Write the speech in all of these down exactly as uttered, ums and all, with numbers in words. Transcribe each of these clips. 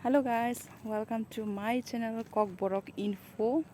Hello guys, welcome to my channel Kokborok Info.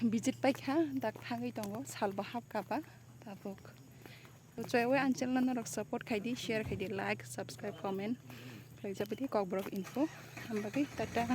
Visit paikha, dak thangwi tongo, salbo hapkha ba tabuk. Chwng ang channel norok support khaidi, share khaidi, like, subscribe, comment khlaijak baidi Kokborok Info. Hambagwi tata.